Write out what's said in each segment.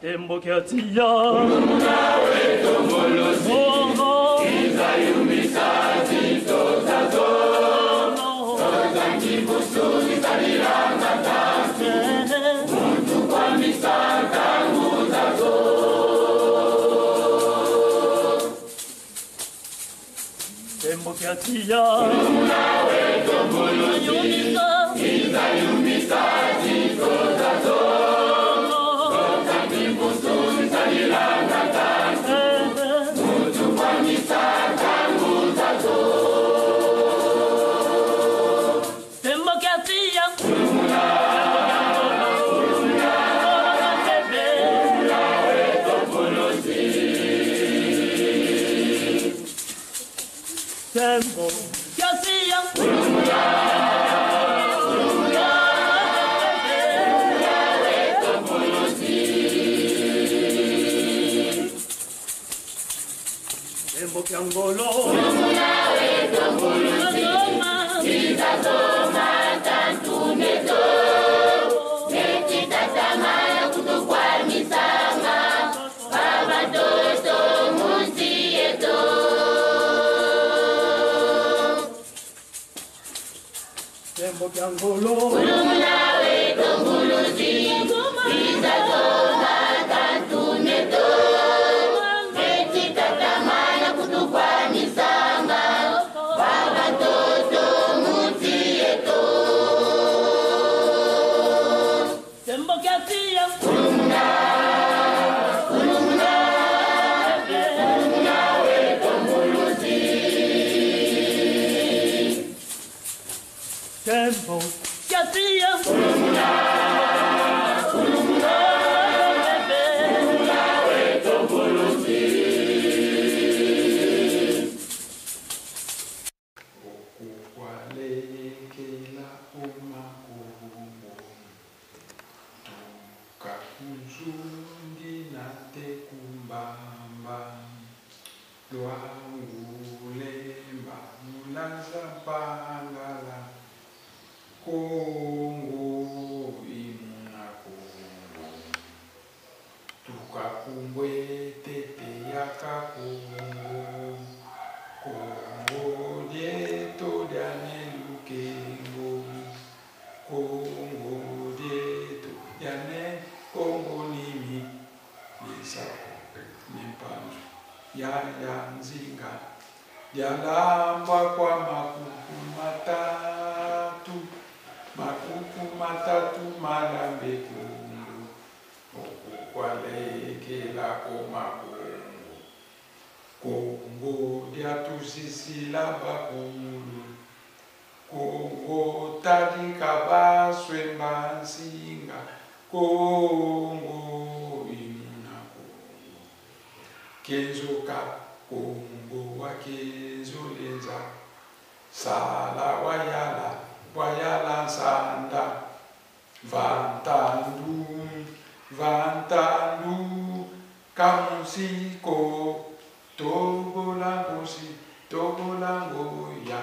Demokratia Oh, Demokratia Demokratia Demokratia Demokratia Demokratia Demokratia Demokratia Okukwalekela omakongo tukakuzundi na te kumbamba lwangulemba mulaza pangala Kongo imuna Kongo tukakumbwe tete yaka Kongo Kongo dieto diane lukengo Kongo dieto diane Kongo nimi lisako nimpanzu ya ya nzinga dialambwa kwa makuku matatu makuku matatu malambe Kongo okukwalekela komakongo Kongo diatusisila bakulu Kongo tadika baswemba nsinga Kongo imuna Kongo Kenzoka Kongo wa kenzolenza Sala wayala wayala nsanda Vantandu Vantandu Kamusiko Tobolangosi Tobolangoya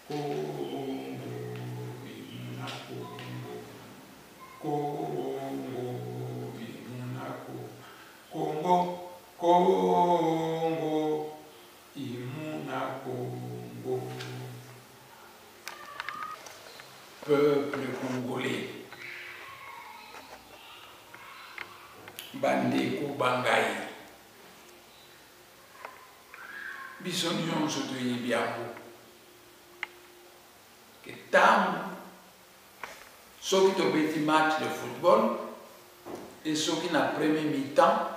Kongo imuna Kongo Kongo imuna Kongo Kongo imuna Kongo Peuple congolais bandeko bangai biso nyonso toyebi yango ke ntango soki tobeti match de football e soki na premier mi-temps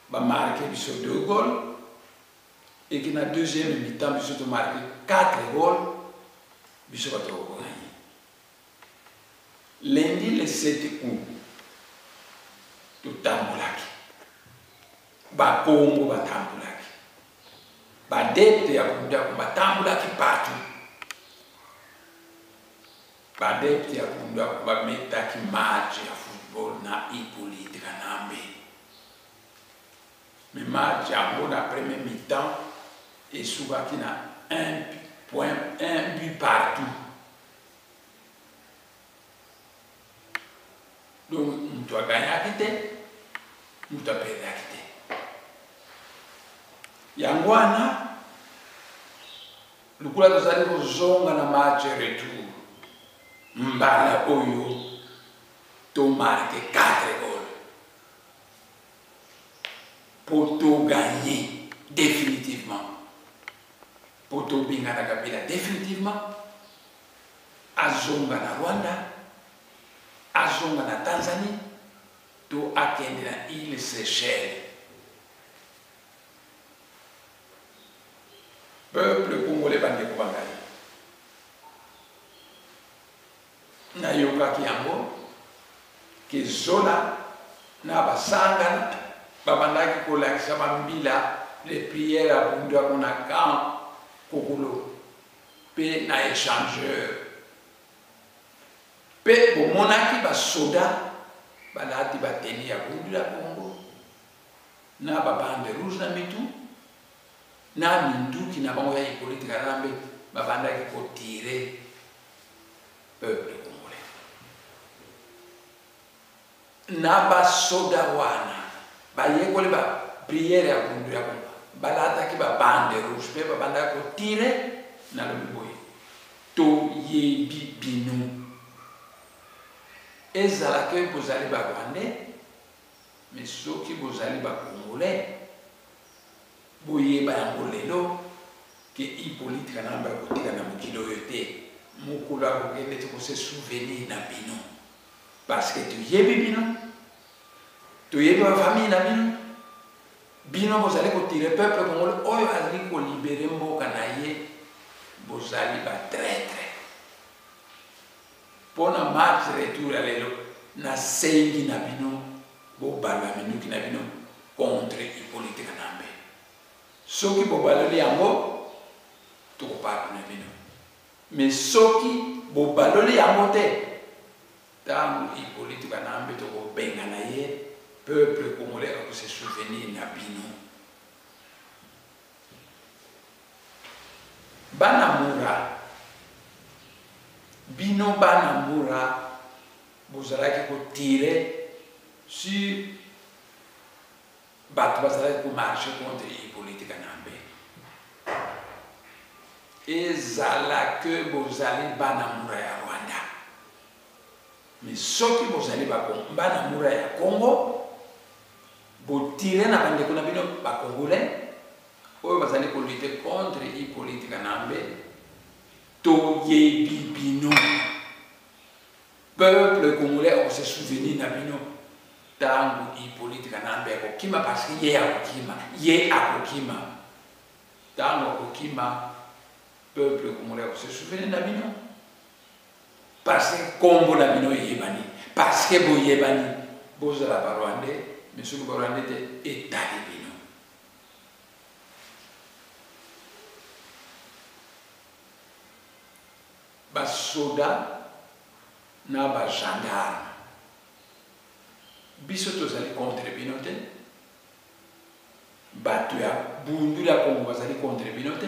bamarke biso 2 goal eke na deuxième mi-temps biso tomarke 4 goal biso bato bakoganye lundi le 7 août totambolaki bakongo batambolaki baadepte ya kundako batambolaki partout baadepte ya kundako bametaki match ya football na Hippolyte Kanambe me match yango na premier mi-temps esukaki na 1 point 1 but partout donc moto aganyaki te Moto aperdaki te. Yango wana lokola tozali kozonga na match retour mbala oyo tomarke 4 goal mpo toganye définitivement, mpo tobengana Kabila définitivement, azonga na Rwanda, azonga na Tanzanie to akende na ile Seychelles. Peuple congolais, bandeko ba ngai, nayokaki yango ke Zola na basangana babandaki kolakisa bambila les prières ya bundu yango na camp Kokolo mpe na échangeur, mpe bomonaki basoda balati bateni ya bundu ya Congo na babande rouge na mitu na minduki na bango ya Hippolyte Kanambe, babandaki kotire peuple congolais. Na basoda wana bayekoli ba prière ya bundu ya Kongo, balataki babande rouge mpe babandaki kotire. Nalobi boye, toyebi bino, ezala ke bozali barwandais, mais soki bozali bacongolais, boyeba yango lelo ke Hippolyte Kanambe akotika na mokili oyo te. Mokolo akokende te kose souvenir na bino, parce que toyebi bino, toyebi bafamille na bino. Bino bozali kotire peuple congolais oyo azali kolibere mboka na ye, bozali batraitre. Mpo na match retour ya lelo, nasengi na bino bobalola minduki na bino contre Hippolyte Kanambe. Soki bobaloli yango, tokopardone bino, mais soki bobaloli yango te, ntango Hippolyte Kanambe tokobengana ye, peuple congolais akose souvenir na bino. Bana Mura, bino bana Mura bozalaki kotire sur bato bazalaki komarche contre Hippolyte Kanambe, ezala ke bozali bana Mura ya Rwanda, mais soki bozali bana Mura ya Congo, botire na bandeko na bino bacongolais oyo bazali kolite contre Hippolyte Kanambe, toyebi bino. Peuple congolais akose souvenir na bino ntango Hippolyte Kanambe akokima, parce que ye akokima, ye akokima. Ntango akokima, peuple congolais akose souvenir na bino, parce que kombo na bino eyebani, parce que boyebani, bozala barwandais, mais soki barwandais te, etali bino. Basoda na bagendarme, biso tozali contre bino te, bato ya bundu ya Kongo bazali contre bino te,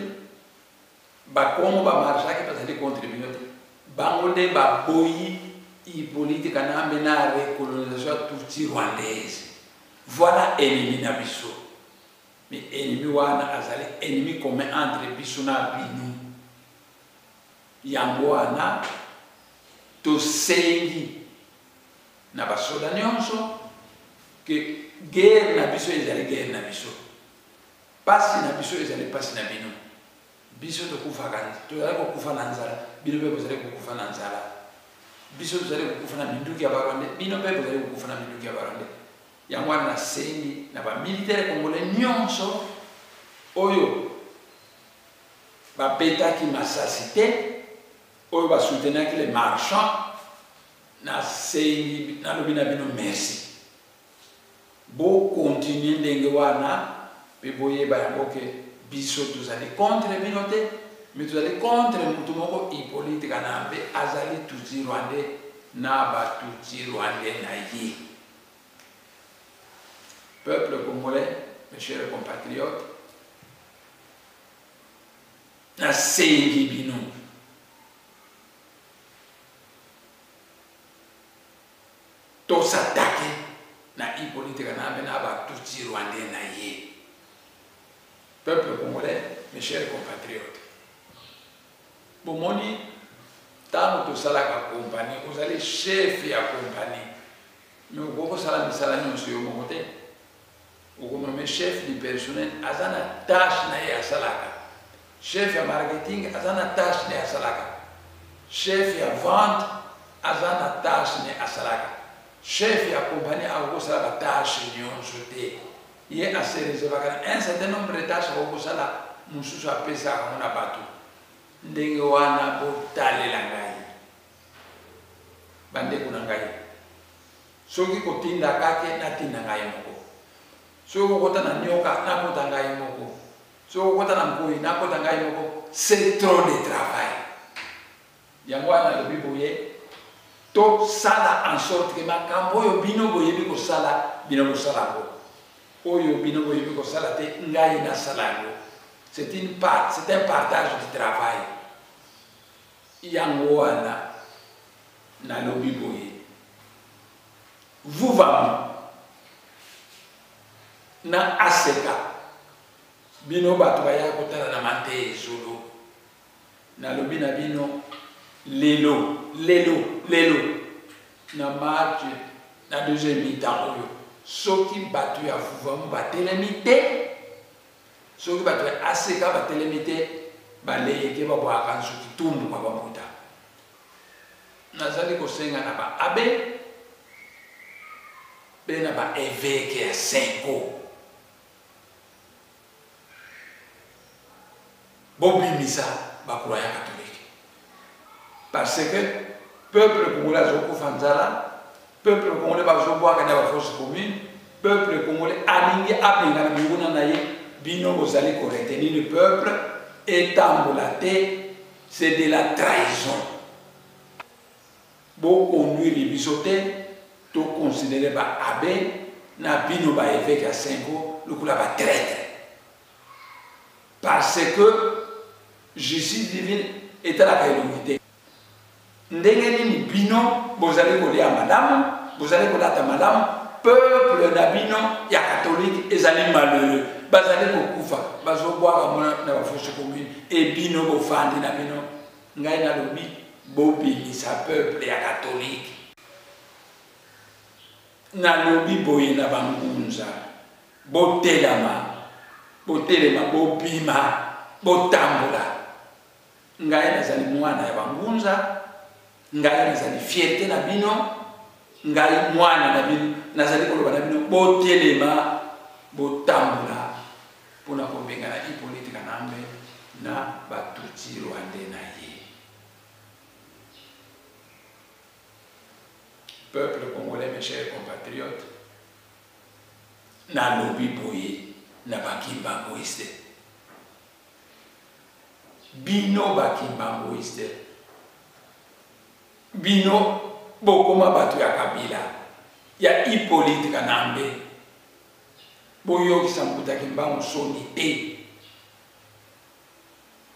bakongo bamarchaki bazali contre bino te. Bango nde baboyi Hippolyte Kanambe na recolonisation ya tutsi rwandaise. Voilà ennemi na biso. Mais ennemi wana azali ennemi commun entre biso na bino. Yango wana tosengi na basoda nyonso ke guerre na biso ezali guerre na biso, pasi na biso ezali pasi na bino. Biso tokufaka, tozali kokufa na nzala, bino mpe bozali kokufa na nzala. Biso tozali kokufa na minduki ya barwandais, bino mpe bozali kokufa na minduki ya barwandais. Yango wana nasengi na bamilitaire congolais nyonso oyo babetaki masasi te, oyo basoutenaki les marchands, nasengi, nalobi na bino merci. Bokontinue ndenge wana mpe boyeba yango ke biso tozali contre bino te, mais tozali contre motu moko Hippolyte Kanambe, azali tutsi rwandais na batutsi rwandais na ye. Peuple congolais, mes chers compatriotes, nasengi bino tosatake na Hippolyte Kanambe na ba Tutsi rwandais na ye. Peuple congolais, mes chers compatriotes, bomoni ntango tosalaka kompani, ozali chef ya kompani, mais okoki kosala misala nyonso yo moko te. Okonome chef du personnel, aza na tâche na ye asalaka. Chef ya marketing aza na tâche na ye asalaka. Chef ya vente aza na tâche na ye asalaka. Chef ya compagnie akoki kosala ba tâche nyonso te. Ye a se reservaka na un certain nombre de tâches akoki kosala, mosusu apesaka yango na bato. Ndenge wana botalela ngai, bandeko na ngai. Soki kotinda kake, natinda ngai moko. Soki kokota na nyoka, nakota ngai moko. Soki kokota na nkoi, nakota ngai moko. C'est trop de travail. Yango wana nalobi boye, tosala en sorte que makambo oyo bino boyebi kosala, bino bosala yango. Oyo bino boyebi kosala te, ngai nasala yango. C'est une part, c'est un partage du travail. Yango wana nalobi boye, Vuvamu na Aseka, bino bato baya kotala na Manteye Zulu, nalobi na bino lelo, lelo, lelo na match na deuxième mi-temps oyo, soki bato ya Vuvamu batelemi te, soki bato ya Aseka batelemi te, baleyeke babwaka nsuki tumbu kwa bambuta. Nazali kosenga na ba abbe mpe na ba eveque ya CENCO bobimisa ba croyants catholiques parce que peuple congolais azokufa nzala, peuple congolais bazobwaka na ba force commune, peuple congolais alingi abengana monguna na ye, bino bozali ko retenir le peuple etambola te. C'est de la trahison. Bo conduire biso te, to considérer ba abbé na bino ba évêque ya CENCO lokola ba traître. Parce que justice divine etalaka elongi te. Ndenge nini bino bozali kolia malamu, bozali kolata malamu, peuple na bino ya catholique ezali malheureux, bazali kokufa, bazobwaka mona na ba fosse commune, e bino bofandi na bino. Ngai nalobi bobimisa peuple ya catholique. Nalobi boye na bangunza, botelama, botelema, bobima, botambola. Ngai nazali mwana ya bangunza, ngai nazali fierté na bino, ngai mwana na bino, nazali koloba na bino, botelema, botambola mpo na kobengana Hippolyte Kanambe na batutsi rwandais na ye. Peuple congolais, mes chers compatriotes, nalobi boye na bakimbanguiste. Bino ba kimbanguiste bino bokoma bato ya Kabila ya Hippolyte Kanambe, boyokisa mbuta Kimbangu soni te.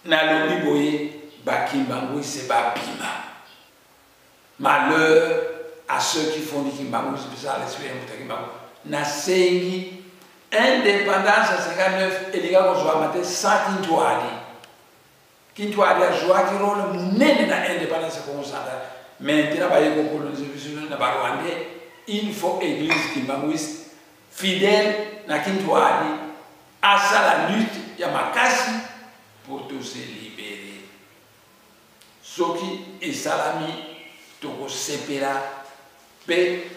Nalobi boye ba kimbanguiste babima. Malheur à ceux qui font du kimbanguisme sans l'esprit ya mbuta Kimbangu. Nasengi indépendance ya 59 elinga kozwama te sans Kintuadi. Kintuadi azwaki role monene na indépendance ya Congo central. Maintenant baye kokolonize biso na ba Rwandais, il faut église kimbanguiste fidèle na Kintuadi asala lutte ya makasi pour tous se libérer. Soki esalami tokosepela pe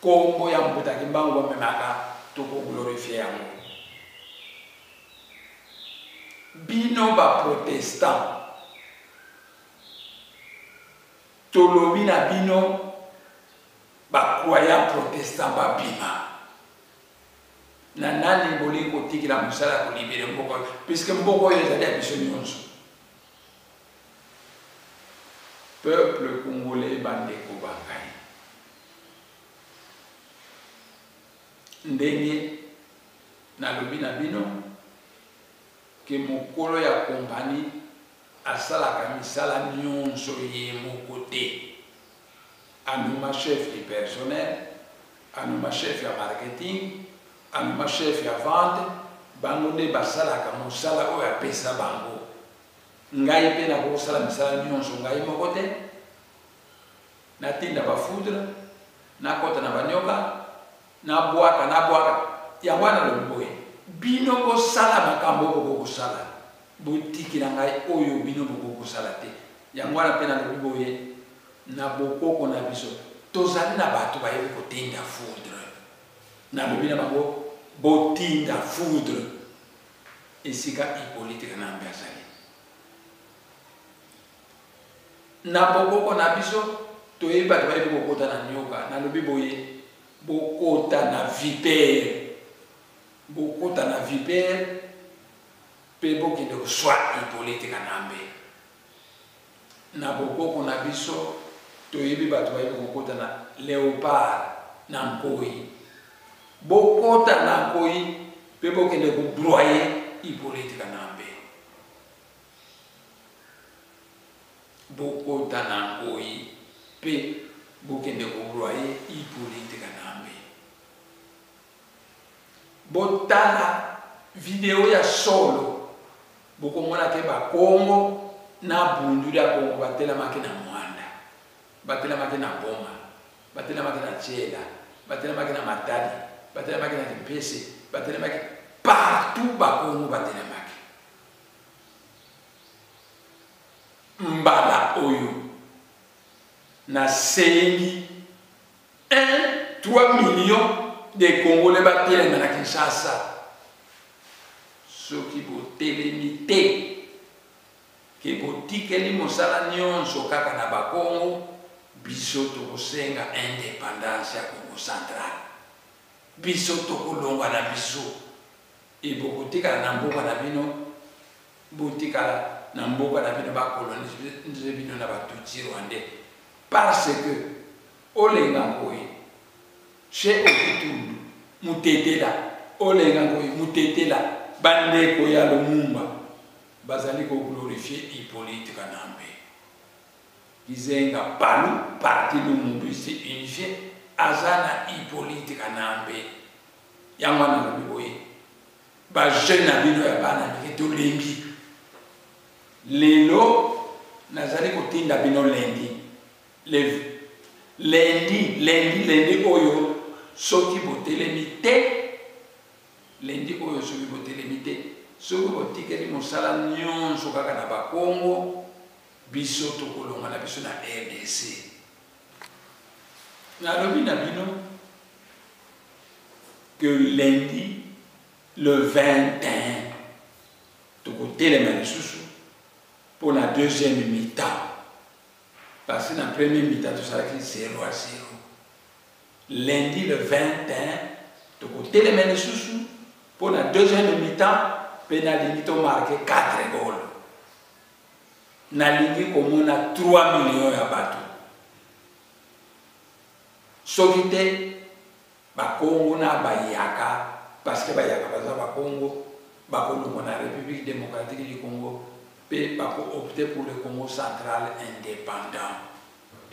kombo ya Mbuta Kimbangu bamemaka toko glorifier yango. Bino ba protestants tolobi na bino ba croyants protestants babima na nani bolingi kotikela mosala ya kolibere mboka oyo, puisque mboka oyo ezali ya biso nyonso. Peuple congolais, bandeko ba ngai, ndenge nalobi na bino ke mokolo ya kompani asalaka misala nyonso ye moko te, anoma chef du personnel. Anoma chef ya marketing, anoma chef ya vente, bango nde basalaka mosala oyo apesa bango. Ngai mpe nakokosala misala nyonso ngai moko te. Natinda ba foudre, nakota na banyoka, nabwaka, nabwaka. Yango wana nalobi boye, bino bosala makambo oyo bokoki kosala, botikela ngai oyo bino bokoki kosala te. Yango wana mpe nalobi boye, na bokoko na biso tozali na bato bayebi kotinda foudre. Nalobi na bango, botinda foudre esika Hippolyte Kanambe azali. Na bokoko na biso toyebi bato bayebi kokota na nyoka. Nalobi boye, bokota na vipere, bokota na vipere mpe bokende koswa Hippolyte Kanambe. Na bokoko na biso toyebi bato bayebi kokota na leopard, na nkoi. Bokota na nkoi mpe bokende kobroye Hippolyte Kanambe. Bokota na nkoi mpe bokende kobroye Hippolyte Kanambe. Botala video ya solo, bokomona ke bakongo na Bundu dia Kongo batelamaki na Mwanda, batelamaki na Boma, batelamaki na Tshela, batelamaki na Matadi, batelamaki na Kimpese, batelamaki partout, bakongo batelamaki. Mbala oyo nasengi 1 3 millions de Congolais batelema na Kinshasa. Soki botelemi te ke botikeli mosala nyonso kaka na Bakongo, biso tokosenga independance ya Kongo Central. Biso tokolongwa na biso e bokotikala na mboka na bino, botikala na mboka na bino, bakolonize bino na Batutsi rwandais, parce que Olenga Nkoyi chez Okitundu Mutetela, Olenga Nkoyi Mutetela, bandeko ya Lumumba bazali ko glorifier Hippolyte Kanambe. Kizenga Palu, parti lumumbiste unifie, aza na Hippolyte Kanambe. Yango wana nalobi boye, ba jeunes na bino ya bana mike tolembi. Lelo nazali kotinda bino lundi, le lundi, lundi, lundi oyo soki botelemi te, lundi oyo soki botelemi te, soki botikeli mosala nyonso kaka na Bakongo, biso tokolonga na biso na RDC. Nalobi na bino que lundi le 21 tokotelema lisusu mpo na deuxième mi-temps, parce que na premier mi-temps tosalaki 0-0. Lundi le 21 tokotelema lisusu mpo na deuxième mi-temps, mpe nalingi tomarke 4 goal. Nalingi komona 3 millions ya bato. Soki te Bakongo na bayaka, parce que bayaka baza Bakongo, bakolongwa na République démocratique du Congo mpe bako-opter pour le Congo central indépendant.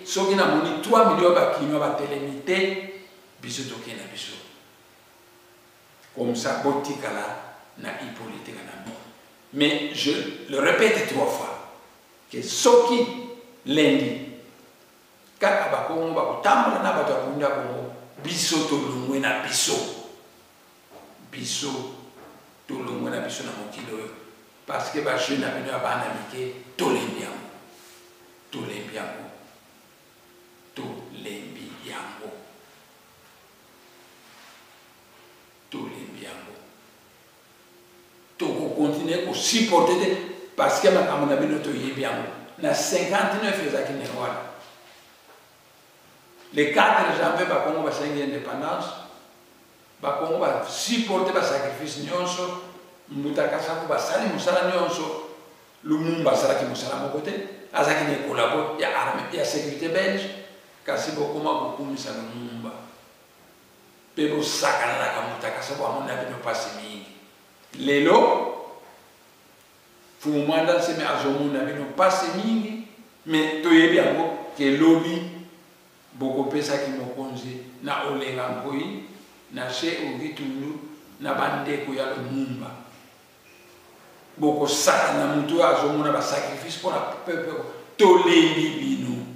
Soki namoni 3 millions bakinois batelemi te, biso tokei na biso. Comme ça botikala na Hippolyte Kanambe. Mais je le répète 3 fois que soki lundi kaka Bakongo bakotambola na bato ya Bundu ya Kongo, biso tolongwe na biso, biso tolongwe na biso na mokili oyo, parce que ba jeunes na bino ya bana mike tolembi yango, tolembi yango, tolembi yango, tolembi yango. Tokokontinue kosupporte te, parce que makambo na bino toyebi yango. Na 59 ezalaki ndenge wana. Le 4 janvier Bakongo basengi indépendance, Bakongo basupporte basacrifice nyonso, Mbuta Kasavu basali mosala nyonso, Lumumba asalaki mosala moko te, azalaki na ekolabo ya armée ya sécurité belge, kasi bokoma kokumisa Lumumba mpe bosakananaka Mbuta Kasavu amoni na bino mpasi mingi. Lelo Mfumu Mwanda Nsemi azomona bino mpasi mingi, mais toyebi yango ke lobi Bokopesa kimokonzi na Olenga Nkoyi, na She Okitundu, na bandeko ya Lumumba. Bokosakana moto oyo azomona ba sacrifice mpo na peuple. Tolembi bino.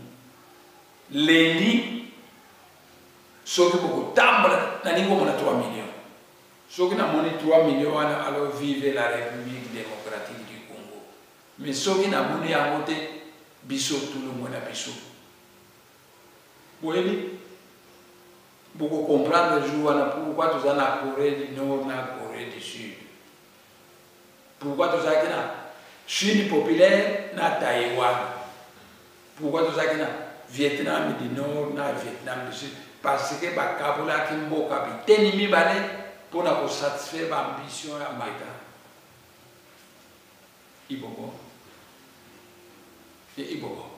Lendi soki bokotambola, nalingi komona 3 millions. Soki namoni 3 millions wana, alors vive la République démocratique du Congo. Mais soki namoni yango te, biso tolongwe na biso. Boyebi, bokocomprendre jour wana pourquoi toza na Corée du Nord na Corée du Sud, pourquoi tozalaki na Chine populaire na Taïwan, pourquoi tozalaki na Vietnam du Nord na Vietnam du Sud, parce que bakabolaki mboka biteni mibale mpona kosatisfaire baambition ya mbeka ibobo e ibobo.